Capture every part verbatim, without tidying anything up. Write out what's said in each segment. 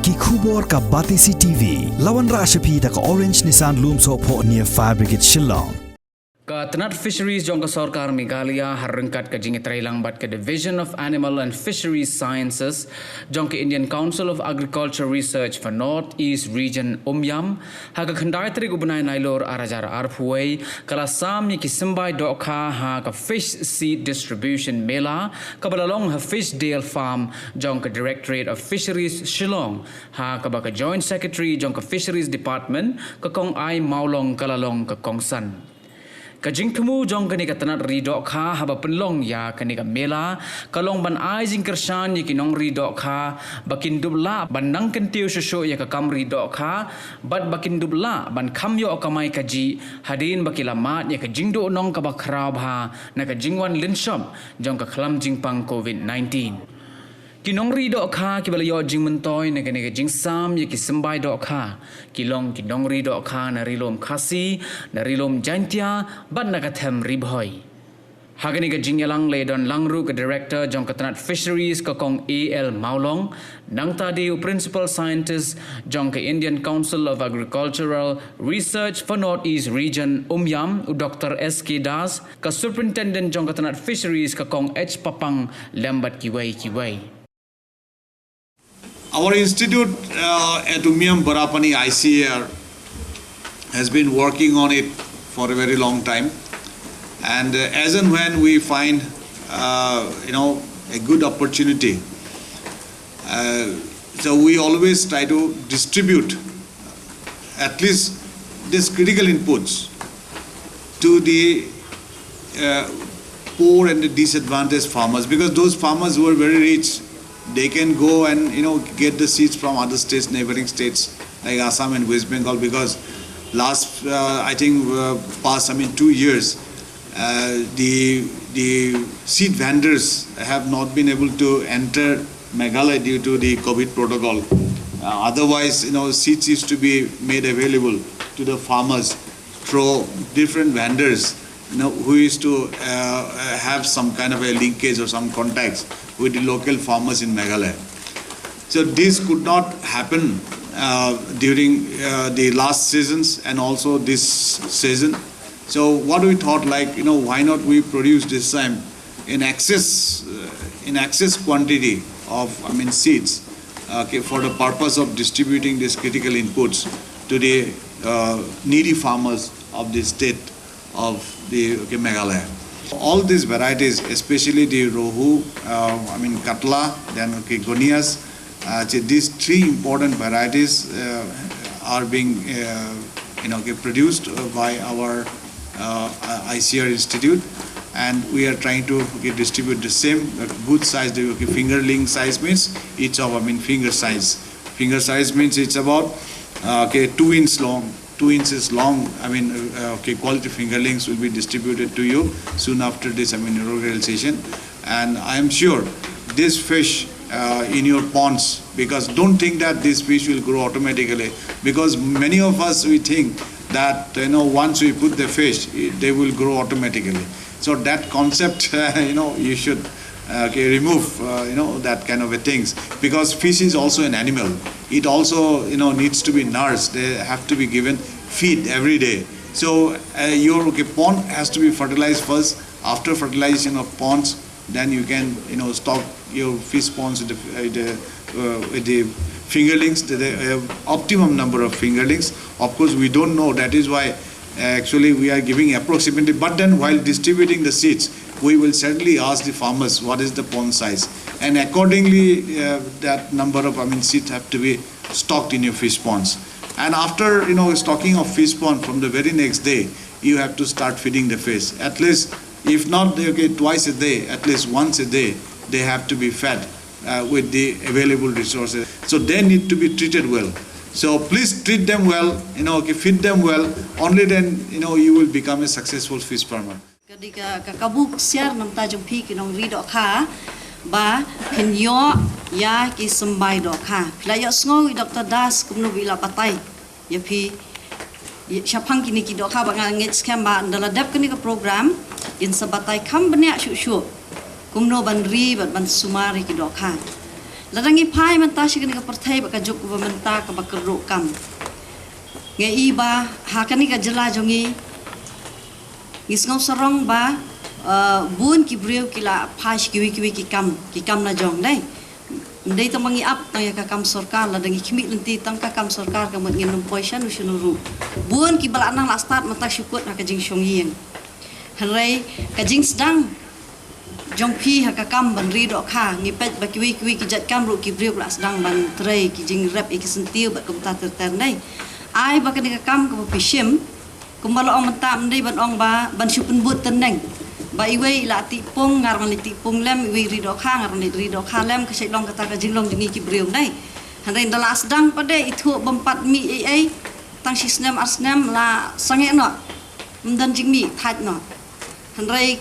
Ki khubor ka Batesi T V. La wanrah sha phi da ka Orange Nissan Lumsohphoh near Fire Brigade Shillong. Ka tnat Fisheries jong ka sorkar Meghalaya ha ryngkat ka jingïatreilang bad ka Division of Animal and Fisheries Sciences jong ka Indian Council of Agriculture Research for North East Region, Umiam, ha ka khyndai tarik u bnai Nailur ar hajar arphew wei, ka la sam ïa ki symbai dohkha ha ka Fish Seed Distribution Mela kaba la long ha Fishdale Farm jong ka Directorate of Fisheries, Shillong, ha kaba ka Joint Secretary jong ka Fisheries Department, ka Kong I Mawlong, ka la long ka kongsan. Ka jingthmu jong kane ka tnat ri dohkha haba pynlong ïa kane ka mela ka long ban ai jingkyrshan ïa ki nongri dohkha ba kin dup lah ban nang kyntiew shuh shuh ïa ka kam ri dohkha bad ba kin dup lah ban kham ïoh kamai kajih hadien ba ki la mad ïa ka jingduhnong kaba khraw bha na ka jingwan lynshop jong ka khlam jingpang COVID nineteen. Ki nongri dohkha kiba la ïoh jingmyntoi na kane ka jingsam ïa ki symbai dohkha ki long ki nongri dohkha na Ri Lum Khasi, na Ri Lum Jaintia bad na ka them Ri Bhoi. Ha kane ka jingïalang la ïadon lang ruh ka Director jong ka tnat Fisheries, ka Kong A L Mawlong, nangta de u Principal Scientist jong ka Indian Council of Agricultural Research for North East Region, Umiam, u Doktor S K Das, ka Superintendent jong ka tnat Fisheries, ka Kong H Papang, lem bad kiwei kiwei. Our institute, uh, at Umiam Barapani I C A R has been working on it for a very long time. And, uh, as and when we find, uh, you know, a good opportunity, uh, so we always try to distribute at least these critical inputs to the, uh, poor and the disadvantaged farmers, because those farmers who are very rich, they can go and, you know, get the seeds from other states, neighboring states like Assam and West Bengal, because last, uh, I think, uh, past, I mean, two years, uh, the the seed vendors have not been able to enter Meghalaya due to the COVID protocol. Uh, otherwise, you know, seeds used to be made available to the farmers through different vendors, you know, who used to, uh, uh, have some kind of a linkage or some contacts with the local farmers in Meghalaya. So this could not happen, uh, during, uh, the last seasons and also this season. So what we thought, like, you know, why not we produce this time in excess, uh, in excess quantity of, I mean, seeds, uh, okay, for the purpose of distributing these critical inputs to the, uh, needy farmers of the state of the, okay, Meghalaya. All these varieties, especially the rohu, uh, I mean, katla, then, okay, gonias, uh, so these three important varieties, uh, are being, uh, you know, okay, produced, uh, by our, uh, I C R institute, and we are trying to, okay, distribute the same, uh, good size, the, okay, fingerling size means each of, I mean, finger size. Finger size means it's about, uh, okay, two inch long, two inches long, I mean, uh, okay, quality fingerlings will be distributed to you soon after this, I mean, inaugural session. And I am sure this fish, uh, in your ponds, because don't think that this fish will grow automatically, because many of us, we think that, you know, once we put the fish, it, they will grow automatically. So that concept, uh, you know, you should, uh, okay, remove, uh, you know, that kind of a things, because fish is also an animal. It also, you know, needs to be nourished. They have to be given feed every day. So, uh, your, okay, pond has to be fertilized first. After fertilization of ponds, then you can, you know, stock your fish ponds with the, uh, the, uh, with the fingerlings, the, the, uh, optimum number of fingerlings. Of course, we don't know. That is why, uh, actually we are giving approximately. But then, while distributing the seeds, we will certainly ask the farmers what is the pond size, and accordingly, uh, that number of, I mean, seeds have to be stocked in your fish ponds. And after, you know, stocking of fish pond, from the very next day, you have to start feeding the fish. At least, if not, okay, twice a day, at least once a day, they have to be fed, uh, with the available resources. So they need to be treated well. So please treat them well, you know, okay, feed them well. Only then, you know, you will become a successful fish farmer. Ka dei ka, ka kabu ksiar namar jong phi ki nongri dohkha ba phin ïoh ïa ki symbai dohkha. Phi la ïohsngew i Doktor Das kumno ba i la batai ïa phi, ïa, shaphang kine ki dohkha, ba nga ngeit skhem ba ynda la dep kane ka program, yn sa batai kham bniah shuh shuh kumno ban ri bad ban sumar ïa ki dohkha. Lada ngi phai mynta sha kane ka pyrthei bad ka juk kaba mynta kaba kyrduh kam, ngi i ba ha kane ka jylla jong ngi, ngi sngew sarong ba, eh, bun ki briew ki la phai sha kiwei kiwei ki kam, ki kam la jong, dei. Ym dei tang ba ngi ap tang ïa ka kam sorkar, lada ngi khmih lynti tang ka kam sorkar ka mut ngin ym poi shano shano ruh. Bun kiba la nang la stad mynta shu kut ha ka jingshong ïing. Hynrei ka jingsdang jong phi ha ka kam ban ri dohkha, ngi peit ba kiwei kiwei ki jait kam ruh ki briew la sdang ban trei ki jingrep ïa ki syntiew bad kumta ter ter, dei. Ai ba kane ka kam kaba phi shim, kumba la ong mynta, ym dei ban ong ba ban shu pynbud tneng ba iwei i la tih pung, nga ruh ngan leit tih pung lem, iwei i ri dohkha, nga ruh ngan leit ri dohkha lem, ka shait long kata ka jinglong jong ngi ki briew, dei. Hynrei ynda la sdang pat de, ithuh bym pat mih ei ei, tang shi snem ar snem la sangeh noh, ym don jingmih, thait noh. Hynrei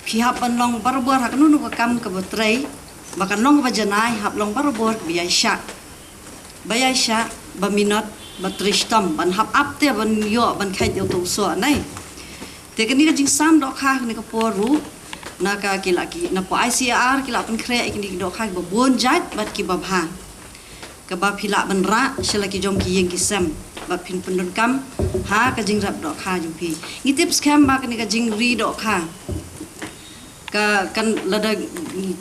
phi hap ban long barabor ha kano kano ka kam kaba trei, ba kan long kaba janai, hap long barabor kaba ïaishah, ba ïaishah, ba minot, ba trei shitom, ban hap ap te ban ïoh ban khait ïa uto u soh, dei. Te kane ka jingsam dohkha kane ka por ruh, na ka ki la ki, na poh I C A R ki la pynkhreh ïa kine ki dohkha kiba bun jait bad kiba bha, kaba phi lah ban rah sha la ki jong ki ïing ki sem bad phin pyndonkam ha ka jingrep dohkha jong phi. Ngi tip skhem ba kane ka jingri dohkha ka, kan, lada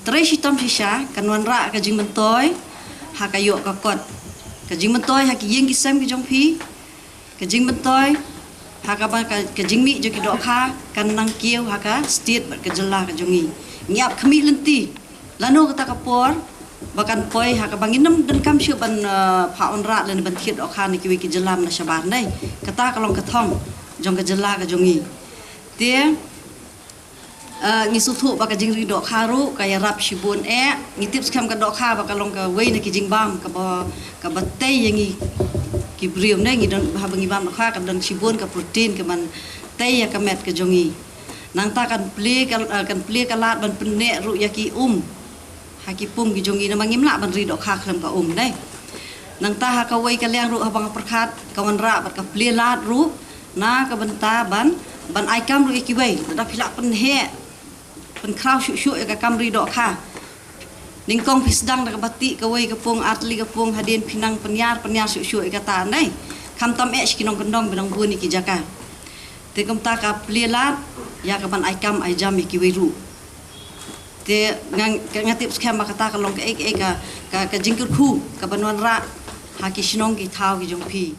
trei shitom shisha, kan wanrah ka jingmyntoi ha ka ïoh ka kot, ka jingmyntoi ha ki ïing ki sem ki jong phi, ka jingmyntoi ha kaba ka, ka jingmih jong ki dohkha kan nang kiew ha ka state bad ka jylla ka jong ngi. Ngi ap khmih lynti lano kata ka por ba kan poi ha kaba ngin ym donkam shuh ban, eh, phah wanrah lane ban thied dohkha na kiwei ki jylla mynta shabar, dei. Kata ka long ka thong jong ka jylla ka jong ngi. Te, eh, ngi sngewthuh ba ka jingri dohkha ruh ka ïarap shibun eh. Ngi tip skhem ka dohkha ba ka long kawei na ki jingbam kaba, kaba tei ïa ngi ki briew, dei. Ngi don, haba ngi bam dohkha ka don shibun ka protein ka ban tei ïa ka met ka jong ngi. Nangta kan plie ka, eh, kan plie ka lad ban pynneh ruh ïa ki um ha ki pung ki jong ngi, namar ngim lah ban ri dohkha khlem ka um, dei. Nangta ha kawei ka liang ruh haba nga pyrkhat, ka wanrah bad ka plie lad ruh na ka bynta ban, ban ai kam ruh ïa kiwei, lada phi lah pynheh pynkhraw shuh shuh ïa ka kam ri dohkha. Nyngkong phi sdang da kaba tih kawei ka pung, ar tylli ka pung, hadien phi nang pynïar pynïar shuh shuh ïa kata, dei. Khamtam eh sha ki nongkyndong ba nang bun ïa ki jaka. Te kumta ka plie lad ïa ka ban ai kam ai jam ïa kiwei ruh. Te nga, nga tip skhem ba kata ka long kaei kaei ka, ka, ka jingkyrkhu ka ban wanrah ha ki shnong ki thaw ki jong phi.